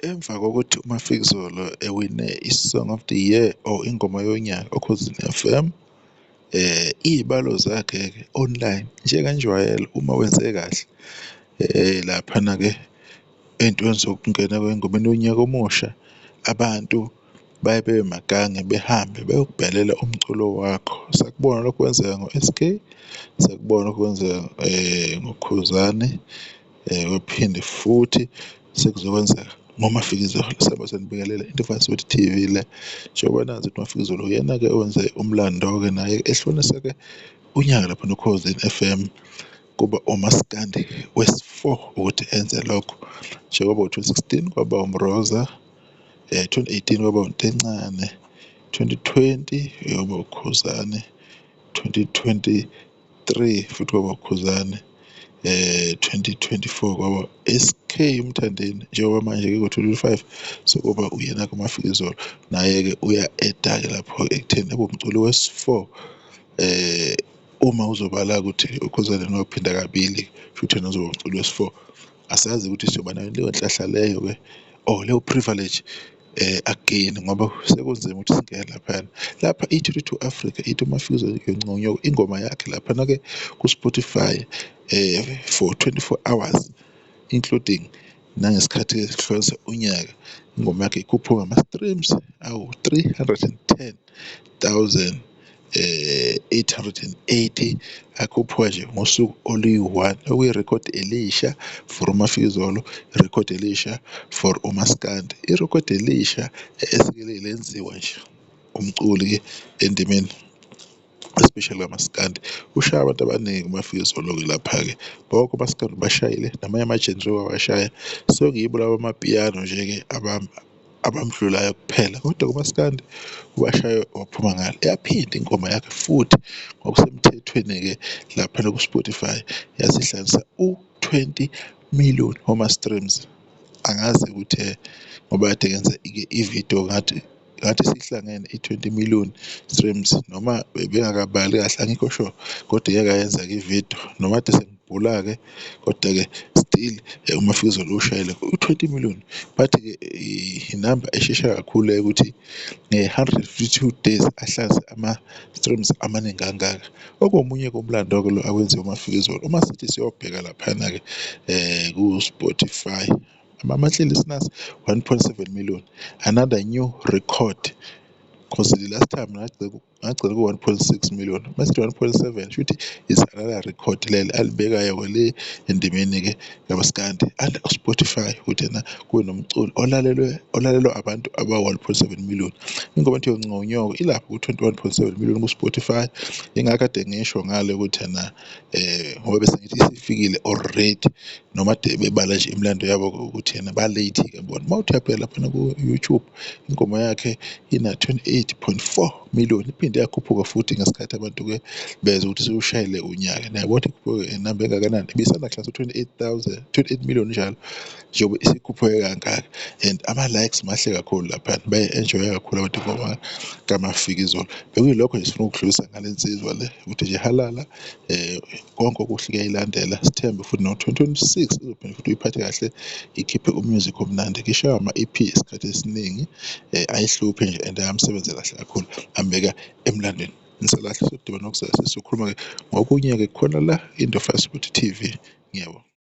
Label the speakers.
Speaker 1: Emva kokuthi uMafikizolo ewine i-Song of the Year or ingoma yonyaka oKhozini FM, iy'balo zakhe-ke online njengenjwayelo uma wenze kahle laphana-ke ey'ntweni zokungena engomeni yonyaka omusha, abantu baye bebe magange behambe beyokubhekelela umculo wakho. Sakubona lokhu kwenzeka ngo-SK, sakubona lokhu kwenzeka ngoKhuzani, kwephinde futhi sekuzokwenzeka ngoMafikizolo. Sabe senibingelela into TV le. Njengoba nazi ukuthi uMafikizolo uyena-ke owenze umlando-ke naye ehlukanise-ke unyaka laphana oKhozini FM. Kuba umaskandi wesi-four ukuthi enze lokho. Njengoba ngo-2016 kwaba uMroza, 2018 kwaba uNtencane, 2020 kwaba uKhuzani, 2023 futhi kwaba uKhuzani, 2024 kwaba SK uMthandeni. Njengoba manje-ke ngo-2025 sekuba uyena-ke uMafikizolo naye-ke uya-add-a-ke lapho ekutheni abe umculi wesi-four uma uzobala ukuthi uKhuzani waphinda kabili shuthi yena uzoba umculi wesi-four. Asazi ukuthi siyoba nayo leyo nhlahla leyo-ke or leyo privilege again ngoba sekunzima ukuthi singene laphayana. Lapha i-32 Africa ithi uMafikizolo inconywa ingoma yakhe laphana-ke ku-Spotify for 24 hours including nangesikhathi sihlukanisa unyaka ingoma yakhe ikhuphuka ngama-streams awu-310,000 880 akhuphuka nje ngosuku oluyi-one, okuyirekhodi elisha for uMafikizolo, irekhodi elisha for uMaskandi, irekhodi elisha esike lenziwa nje umculi-ke endimeni especially kamaskandi. Ushaye abantu abaningi uMafikizolo-ke lapha-ke bonke omaskandi ubashayile namanye ama-genre wabashaya. Sekuyibo laba bamapiyano nje-ke abamdlulayo kuphela kodwa kumaskandi ubashaye waphuma ngale. Yaphinda ingoma yakhe futhi ngokusemthethweni-ke laphana ku-Spotify yasihlanganisa u-20 million wama-streams. Angazi ukuthi ngoba kade ngenza ividiyo ngathi ngathi sihlangene i-20 million streams noma bengakabali kahle angikho sure kodwa iyake yayenza-ke ividiyo noma kade sengibhula-ke kodwa-ke still uMafikizolo ushayile u-20 million. Bathi-ke inamba eshesha kakhulu leyo ukuthi nge-152 days ahlanze ama-streams amaningi kangaka. Okomunye komlando-ke lo awenziwe uMafikizolo. Uma sithi siyobheka laphayana-ke ku-Spotify ama-monthly listeners 1.7 million, another new record cause the last time ngagcina ku-1.6 million. Masithi 1.7 shuthi is another record leli alibekayo-ke le endimeni-ke kamaskandi under Spotify ukuthi ena kube nomculo olalelwe olalelwa abantu aba-1.7 million. Ingoma ethi Yonconyoko ilapho ku-21.7 million ku-Spotify. Ingakho kade ngisho ngale ukuthi ena ngoba bese ngithi isifikile already noma kade bebala nje imilando yabo ukuthi yena ba-late-ke bona. Uma uthi uyabheka laphana ku-YouTube ingoma yakhe ina-28.4 million iphinde yakhuphuka futhi ngesikhathi abantu-ke bezwa ukuthi sewushayile unyaka. Niyabona ukuthi ikhuphuke inamba engakanani, ibisanda kuhlasa u-28,000, 28 million njalo njengoba isikhuphuke kangaka and ama-likes mahle kakhulu laphana bayi-enjoy-a kakhulu abantu ingoma kaMafikizolo. Bekuyilokho nje sifuna ukudlulisa ngale nsizwa le ukuthi nje halala konke okuhle kuyayilandela sithembe futhi no-2026 izophinde futhi uyiphathe kahle ikhiphe u-music omnandi. Ngishaywa ama-EP isikhathi esiningi ayihluphi nje and ayamsebenzela kahle kakhulu ambeka emlandweni. Nisalahle sodibana nokuzayo sesizokhuluma-ke ngokunye-ke khona la Indofaya Sport TV. Ngiyabonga.